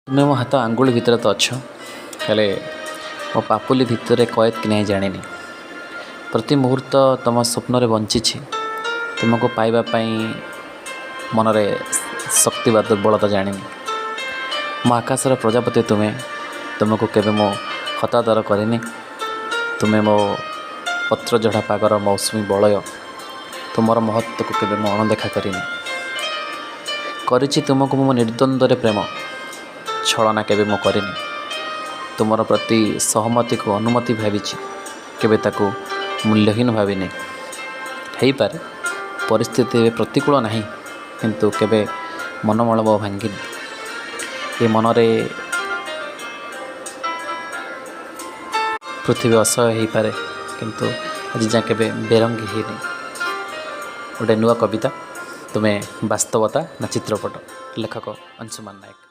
ତୁମେ ମୋ ହାତ ଆଙ୍ଗୁଳି ଭିତରେ ତ ଅଛ, ହେଲେ ମୋ ପାପୁଲି ଭିତରେ କଏଦ କି ନାହିଁ ଜାଣିନି। ପ୍ରତି ମୁହୂର୍ତ୍ତ ତୁମ ସ୍ୱପ୍ନରେ ବଞ୍ଚିଛି। ତୁମକୁ ପାଇବା ପାଇଁ ମନରେ ଶକ୍ତି ବା ଦୁର୍ବଳତା ଜାଣିନି। ମୋ ଆକାଶର ପ୍ରଜାପତି ତୁମେ, ତୁମକୁ କେବେ ମୁଁ ହତାଦର କରିନି। ତୁମେ ମୋ ପତ୍ରଝଡ଼ା ପାଗର ମୌସୁମୀ ବଳୟ, ତୁମର ମହତ୍ତ୍ୱକୁ କେବେ ମୁଁ ଅଣଦେଖା କରିନି। କରିଛି ତୁମକୁ ମୁଁ ନିର୍ଦ୍ୱନ୍ଦ୍ୱରେ ପ୍ରେମ, ଛଳନା କେବେ ମୁଁ କରିନି। ତୁମର ପ୍ରତି ସହମତିକୁ ଅନୁମତି ଭାବିଛି, କେବେ ତାକୁ ମୂଲ୍ୟହୀନ ଭାବିନି। ହେଇପାରେ ପରିସ୍ଥିତି ଏବେ ପ୍ରତିକୂଳ ନାହିଁ, କିନ୍ତୁ କେବେ ମନୋବଳ ଭାଙ୍ଗିନି। ଏ ମନରେ ପୃଥିବୀ ଅସହ୍ୟ ହେଇପାରେ, କିନ୍ତୁ ଆଜି ଯାଏଁ କେବେ ବେରଙ୍ଗୀ ହେଇନି। ଗୋଟେ ନୂଆ କବିତା, ତୁମେ ବାସ୍ତବତା ନା ଚିତ୍ରପଟ, ଲେଖକ ଅଂଶୁମାନ ନାୟକ।